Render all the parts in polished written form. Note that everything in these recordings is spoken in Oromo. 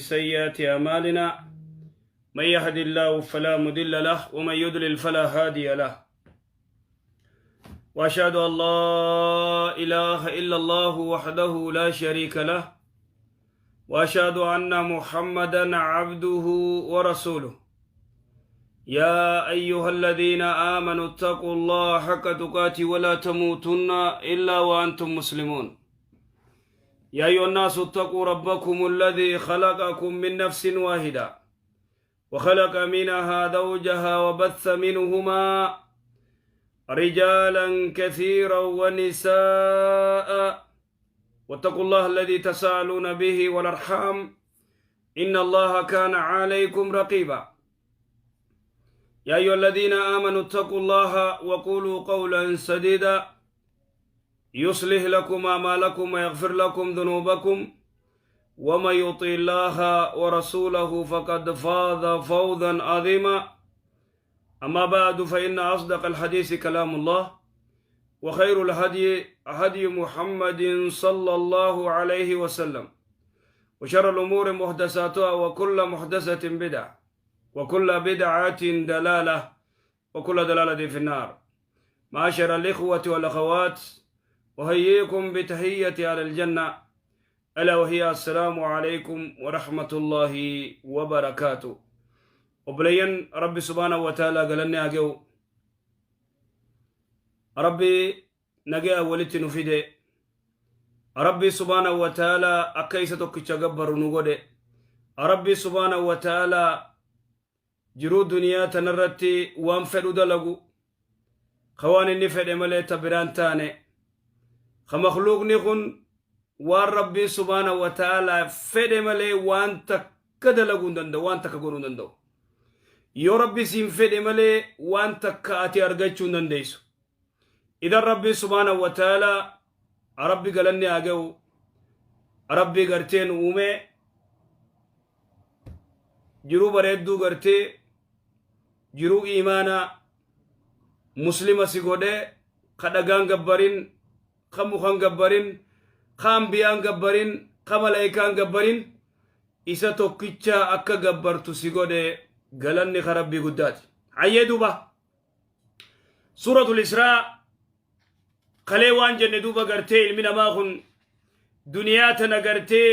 سيئات أعمالنا، من يهد الله فلا مضل له ومن يضلل فلا هادي له، وأشهد أن لا إله إلا الله وحده لا شريك له، وأشهد أن محمدا عبده ورسوله. يا أيها الذين آمنوا اتقوا الله حق تقاته ولا تموتن إلا وأنتم مسلمون. يا أيها الناس اتقوا ربكم الذي خلقكم من نفس واحدة وخلق منها زوجها وبث منهما رجالا كثيرا ونساء، واتقوا الله الذي تساءلون به والأرحام إن الله كان عليكم رقيبا. يا أيها الذين آمنوا اتقوا الله وقولوا قولا سديدا يصلح لكم أعمالكم ويغفر لكم ذنوبكم، ومن يطع الله ورسوله فقد فاز فوزا عظيما. أما بعد، فإن أصدق الحديث كلام الله، وخير الهدي هدي محمد صلى الله عليه وسلم، وشر الأمور محدثاتها، وكل محدثة بدعة، وكل بدعة ضلالة، وكل ضلالة في النار. معاشر الإخوة والأخوات، أحييكم بتحية أهل الجنة، ألا وهي السلام عليكم ورحمة الله وبركاته. Obboleeyyan، Rabbi سبحانه وتعالى galanni haa ga'u. Rabbi nagaya walitti nu fide. Rabbi سبحانه وتعالى akka isa tokkicha gabbaru nu godhe. Rabbi سبحانه وتعالى jiruu duniyaa tanarratti waan fedhu dalagu, ka waan inni fedhe malee ta biraan taane, ka makluuqni kun waan Rabbiin سبحانه وتعالى fedhe malee waan takka dalaguu hin danda'u, waan takka godhuu hin danda'u. Yoo Rabbi siin fedhe malee waan takka ati argachuu hin dandeessu. Idan Rabbi سبحانه وتعالى, Rabbi galanni haa ga'u. Rabbi gartee nu uume, jiruu bareedduu gartee jiruu iimaanaa Muslima si godhe, ka dhagaan gabbarin, ka mukan gabbarin, ka ambiyaan gabbarin, ka malaayikaan gabbarin, isa tokkicha akka gabbartu si godhe. Galanni ka Rabbii guddaati. Hayyee, duuba Suuratul Israa kalee waan jenne, duuba gartee ilmi namaa kun duniyaa tana gartee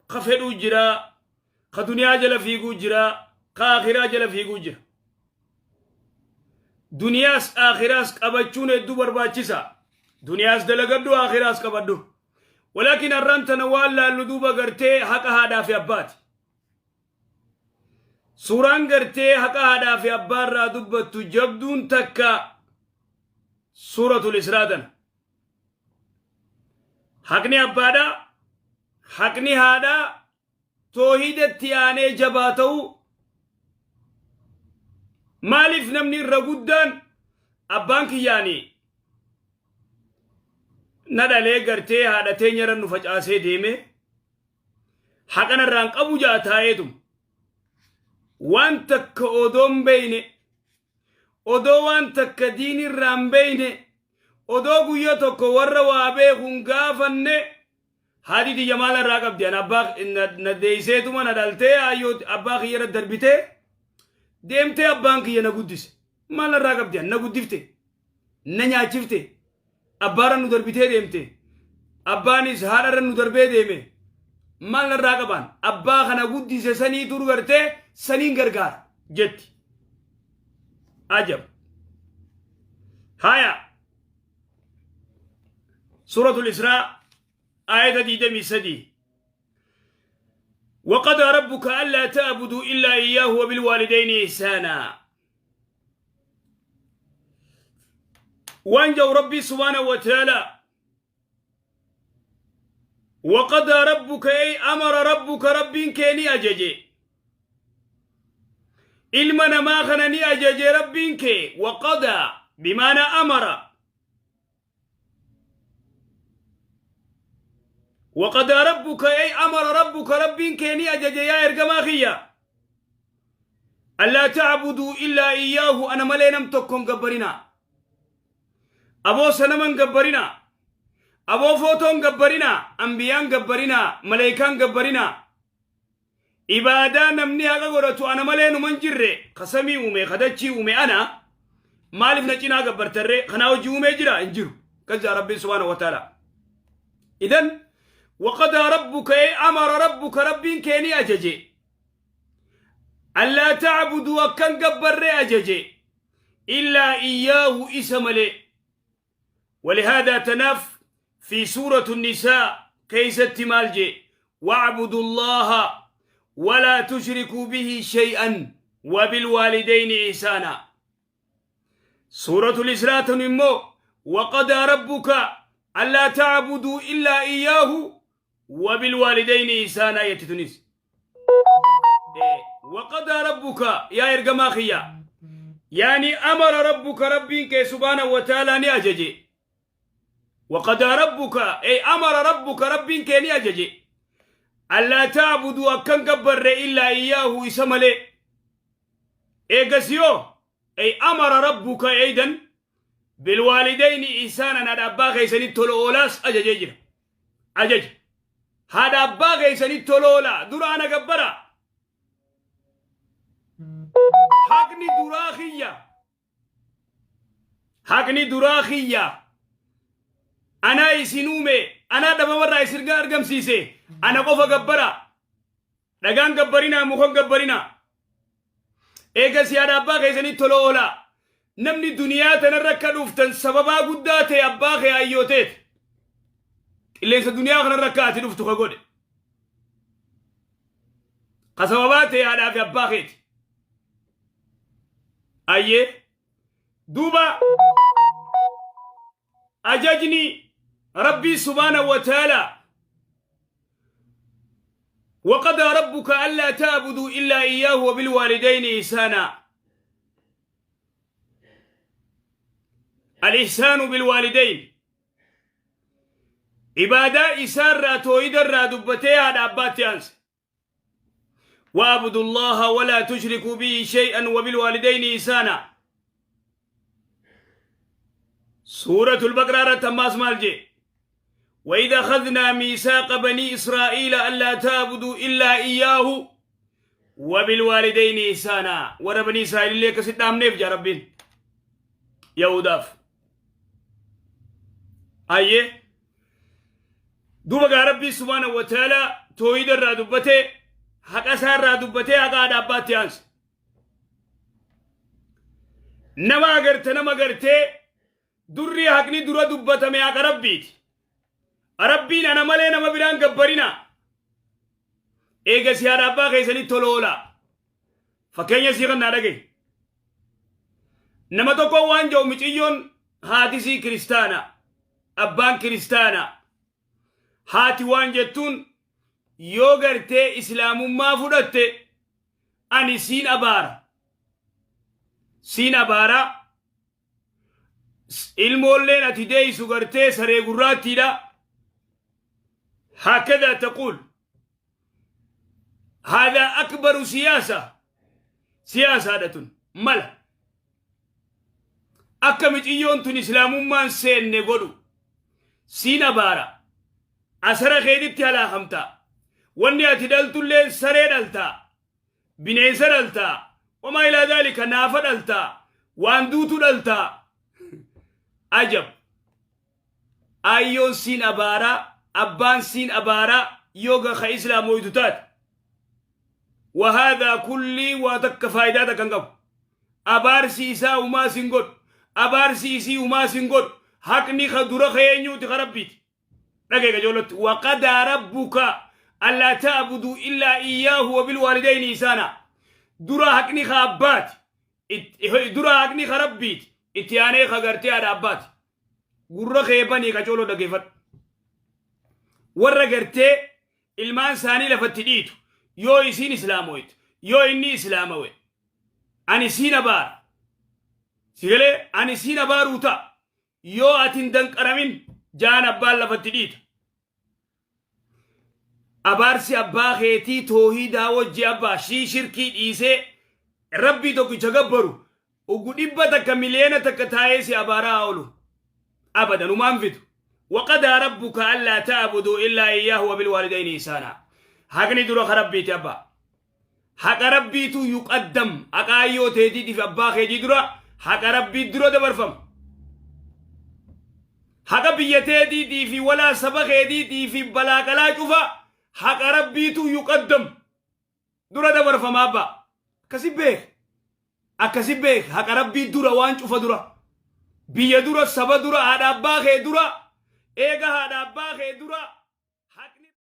ka fedhuu jira, ka duniyaa jala fiiguu jira, ka akhiraa jala fiiguu jira. Duniyaas akhiraas qabachuun hedduu barbaachisa. Duniyaas dalagadhu, akhiraas qabadhu. Walaakin har'aan tana waan laallu, duuba gartee haqa haadhaa fi abbaati. Suuraan gartee haqa haadhaa fi abbaarraa dubbattu jabduun takka Suuratul Israa tana. Haqni abbaadhaa, haqni haadhaa toohidatti aanee jabaa ta'uu. Maaliif namni irra guddaan abbaan kiyyaanii na dhalee gartee haadha teenyarra nu facaasee deeme, haqa narraan qabu jaa taa'eetum. Waan takka odoon beeyne, odoo waan takka diinirraan beeyne, odoo guyya tokko warra waa beekuun gaafanne, haati tiyya maal irraa qabdi? An abbaa na deeyseetuma na dhaltee, ayyoo abbaa kiyyarra darbitee deemtee, abbaan kiyya na guddise. Maal irraa qabdi? An na guddifte, na nyaachifte, abbaarra nu darbitee deemte, abbaanis haadharra nu darbee deeme. Maal irraa qabaan? Abbaa kana guddise sanii turu gartee saniin gargaara jetti. Ajab! Haya, Suuratul Israa aayata 23: وقضى ربك ألا تعبدوا إلا إياه وبالوالدين إحسانا. Waan jau Rabbi سبحانه وتعالى: وقضى ربك، أي أمر ربك، ربين kee ni ajaje. Ilma namaa kana ni ajaje Rabbiin kee. وقضى بمعنى أمر. وقضى ربك، أي أمر ربك، ربين kee ni ajaje yaa ergamaa kiyya، ألا تعبدوا إلا إياه، ana malee nam tokkon gabbarinaa. Aboo, sanaman gabbarinaa. Aboo, footoon gabbarinaa. Ambiyaan gabbarinaa. Maleekaan gabbarinaa. Ibaadaa namni haqa godhatu ana malee numan jirre, ka samii uume, ka dachii uume ana, maaliif na cinaa gabbartarree? Kanaa hojii uumee jira hin jiru. Kaza Rabbiin subhaanahu wa ta'ala. Idan waqadaa rabbuka, ee amara rabbuka, Rabbiin kee ni ajaje. Allaa ta'buduu, akkan gabbarree ajaje. Illaa iyyaahu, isa malee. ولهذا تناف في سورة النساء كيست مالجي: واعبدوا الله ولا تشركوا به شيئا وبالوالدين إحسانا. سورة الإسراء تنمو: وقضى ربك ألا تعبدوا إلا إياه وبالوالدين إحسانا. يتتنس إيه. وقضى ربك يا إرجما خيا، يعني أمر ربك، ربك سبحانه وتعالى ni ajaje. وقضى ربك أي أمر ربك، ربك ni ajaje. ألا تعبدوا، akkan gabbarre، إلا إياه، isa malee. Eegas yoo أي أمر ربك أيضا بالوالدين إحسانا، haadha abbaa keessanii tola oolaas ajajee jira. Ajaje. Haadha abbaa keessanii tola oolaa, dura ana gabbara. Haqni duraa kiyya. Haqni duraa kiyya. Anaa isin uume, anaa dhabamarraa isin argamsiise, ana qofa gabbara. Dhagaan gabbarinaa, mukan gabbarinaa. Eegas haadha abbaa keessanii tola oolaa. Namni duniyaa tanarra akka dhuftan sababaa guddaa ta'e abbaa kee ayyooteet. Qilleensa duniyaa kanarra akka ati dhuftu ka godhe. Ka sababaa ta'e haadhaa fi abbaa keeti. Ayyee, duuba ajajni Rabbii subhaanahu wa ta'ala: وقضى ربك ألا تعبدوا إلا إياه وبالوالدين إحسانا. الإحسان بالوالدين عبادة إسارة توحيد الرا دبتي هذا أباتي أنس. واعبدوا الله ولا تشركوا به شيئا وبالوالدين إحسانا. سورة البقرة تماس مالجي: وإذا أخذنا ميثاق بني إسرائيل ألا تعبدوا إلا إياه وبالوالدين إحسانا. ورا بني إسرائيل اللي كسيت نيف جا ربين يهوداف. أيه، دوبا ربي سبحانه وتعالى توحيد الرا دبته، حق isaa dubbatee, haqa haadha abbaatti aanse. Nama agarte, nama gartee, durri haqni dura dubbatame haqa Rabbiiti. Rabbiin ana malee nama biraan gabbarina. Eega si haadha abbaa keessanii tola oolaa. Fakkeenya sii kan naa dhagaye. Nama tokko waan jedhu, miciyyoon haatisii kiristaana, abbaan kiristaana. Haati waan jettuun, yoo gartee islaamummaa fudhatte ani siin abaara. Siin abaara. Ilmoolleen ati deeysu gartee saree gurraattiidha. هكذا تقول. هذا أكبر سياسة، سياسة mala akka miciyyoon tun islaamummaan seenne godhu. Siin abaara, asara keetitti halaakamta, wanni ati dhaltulleen saree dhaltaa, bineensa dhaltaa, وما إلى ذلك, naafa dhaltaa, waan duutu dhaltaa. Ajab! Ayyoon siin abaaraa, abbaan siin abaaraa yoo ka islaamoytu taate. وهذا كلي waa takka faayidaa takka hin qabu. Abaarsi isaa umaa sin godhu, abaarsi isii umaa sin godhu. Haqni ka dura ka eenyuuti? Ka Rabbiiti. Dhageega joollatti: وقضى ربك ألا تعبدوا إلا إياه وبالوالدين إحسانا. Dura haqni ka abbaati, dura haqni ka Rabbiiti, itti aanee ka gartee haadha abbaati. Gurra kee banii ka cooloo dhageeffadhu. Warra gartee ilmaan isaanii lafatti dhiitu, yoo isiin islaamoyte, yoo inni islaamawe, ani siin abaara, sigalee ani siin abaaruu ta'a, yoo ati hin danqaramin jaan abbaan lafatti dhiita. Abaarsi abbaa keetii toohidaa wajji abbaa shii shirkii dhiisee Rabbii tokkicha gabbaru ugu 100 miliyoona 1 taa'ee si abaaraa oolu abadan umaan fidu. وقضى ربك ألا تعبدوا إلا إياه وبالوالدين إحسانا. Haqni dura ka Rabbiiti abbaa. Haqa Rabbiitu yuqaddam, haqa ayyoo teetiitiif abbaa keetii dura haqa Rabbii dura dabarfama. Haqa biyya teetiitii fi walaa saba keetiitii fi balaaqalaa cufa haqa Rabbiitu yuqaddam dura dabarfama abbaa. Akkasi beek. Akkasi beek, haqa Rabbii dura, waan cufa dura. Biyya dura, saba dura, haadha abbaa kee dura, eega haadha abbaa kee dura.